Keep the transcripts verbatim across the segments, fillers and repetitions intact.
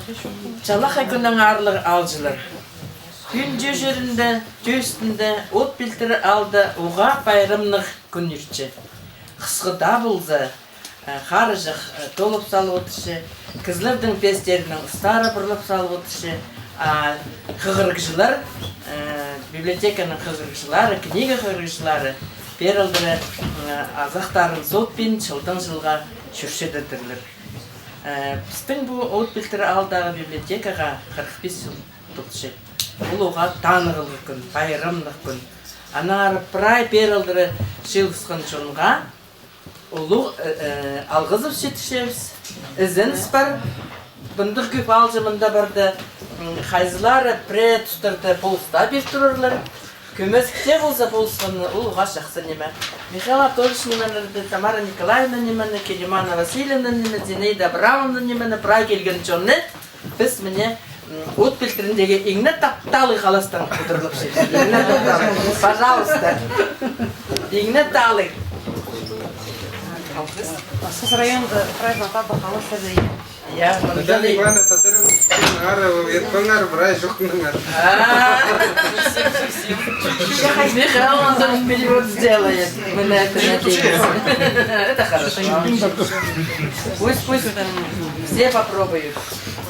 Чалахай кӱннең, аарлығ аалҷылар. Пӱӱн тӧӧ чирінде, тӧӧ ӱстӱнде, От пилтірі аалда уғаа пайрамнығ кӱн иртче. Хысхы даа полза, э, харыҷах, э, толып салып одырча, кізілернің пестерінің ыстары парлап салып одырча, а хығырығҷылар, э, библиотеканың хығырығҷылары, книга хығырығҷылары пеер алдыра, э, азахтарын сотпин чылдаң чылға чӧрчедірлер. Э, пістің пу От пилтірі аалдағы библиотекаға хырых пис чыл толча. Ол уғаа танығлығ кӱн, пайрамнығ кӱн. Аннаңар прай пеер алдыра чыылысхан чонға улуғ, э, э, алғызыбыс читірчебіс. Ізеніс пар. Мындағ кӧп аалҷы мында парда, м, хайзылары пірее тустарда полыс таа пир турарлар. Кӧмезік тее полза полысханы, ол уғаа чахсы ниме. Михаил Анатольевич нимені, Тамара Николаевна нимені, Килимана Васильевна нимені, Зинаида Абрамовна нимені, прай килген чонны піс мына, м, От пилтіріндегі иң не тапталығ халастаң удурлапчабыс. Иң не тапталығ. Пожалуйста. Иң не тапталығ. Асхыс районда прай папа халас седей. Я, Наталья Николаевна, тадар, ары, ертпеңер, прай чоохтаңар. А, Михаил, он там перевод сделает. Мы на это надеемся. Это хорошо. Пусть, пусть все попробуют.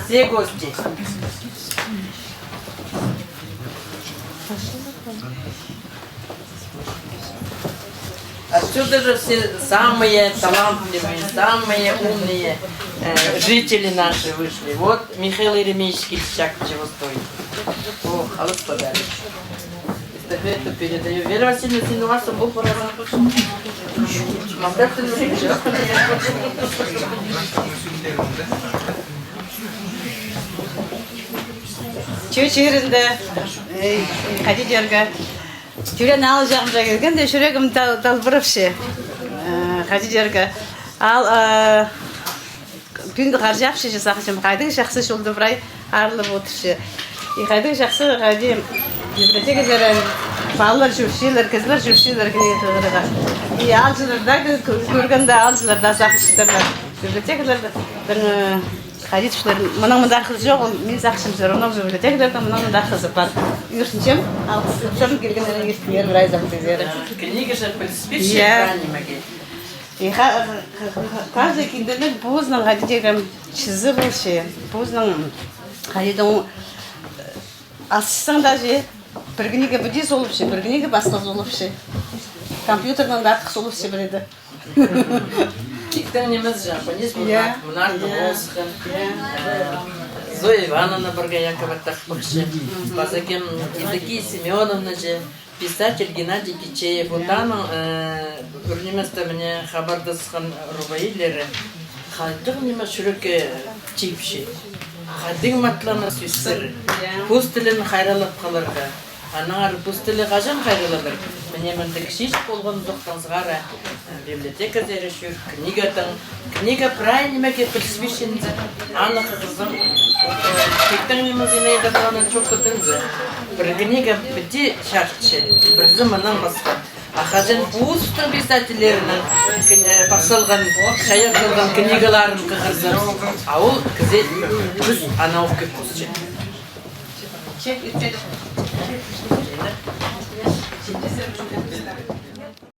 Все гости. Отсюда же все самые талантливые, самые умные, э, жители наши вышли. Вот Михаил Еремеевич Кильчичак чего стоит. О, халас подарок. Эстафету передаю. Вера Васильевна, син уғаа сом пол паразың. Мандат. Тӧӧ чирінде, э, хайди тирге, тӧреен аал чағымҷа килгенде, чӱрегім тал-, талбырапча. Э, хайди тирге, аал, э, пӱӱн харҷапча, че сағынчам, хайдағ чахсы чолда прай аарлап одырча. И хайдағ чахсы, хайди библиотекалар, палалар чӧрчелер, кізілер чӧрчелер, книга хығырарға. И аалҷыларны кӧ-, кӧргенде, аалҷыларны сағынчатырлар. Библиотекаларның, э, хайди тіпчелер, мының мында арғызы чоғыл, мин сағынчам, всё равно библиотекаларда мының мында арғызы пар. Ӧрінчем, алғыс, чон килгеннерге иртіңер, прай сағынчам. Книга же піліспинче, я, прай нимеге. И ха-, ха-, ха-, каждый кинденің позының хайди тирге чызы полча, позының хайди тирге, э, алысчаң даа че, пір книга піди солыпча, пір книга пасха солыпча. Компьютернең даа артых солыпча пірееде. Тиктең нимес же, понизу, я, мынар, я, тоғысхан. Я. Э, Зоя Ивановна пірге Яковлевтер пасха. Паза кем, Евдокия Семёновна же. Писатель Геннадий Кичеев, вот аның, э, ӱр ниместе мына хабардасхан рубаилері хайдағ ниме чӱрекке тиипче. Хайдағ матханнығ сӧстер. Пос тілін хайраллап халарға. Аннаңар пос тілі хаҷан хайраллалар? Мына мында кічіҷек полған сохтаң сығара, э, библиотеказар чӧр, книгатаң, книга прай нимеге піліспинче, аны хығырзаң, э, тиктең ниме, Зинаида Абрамовна чоохтапча. Пір книга піди чарытча, пірсі мыннаң пасха. А хаҷан постың писательлерінің кни-, э, пар салған, чайап салған книгаларын хығырзаң, а ол кізі кӱс аннаң ох кӧп полча.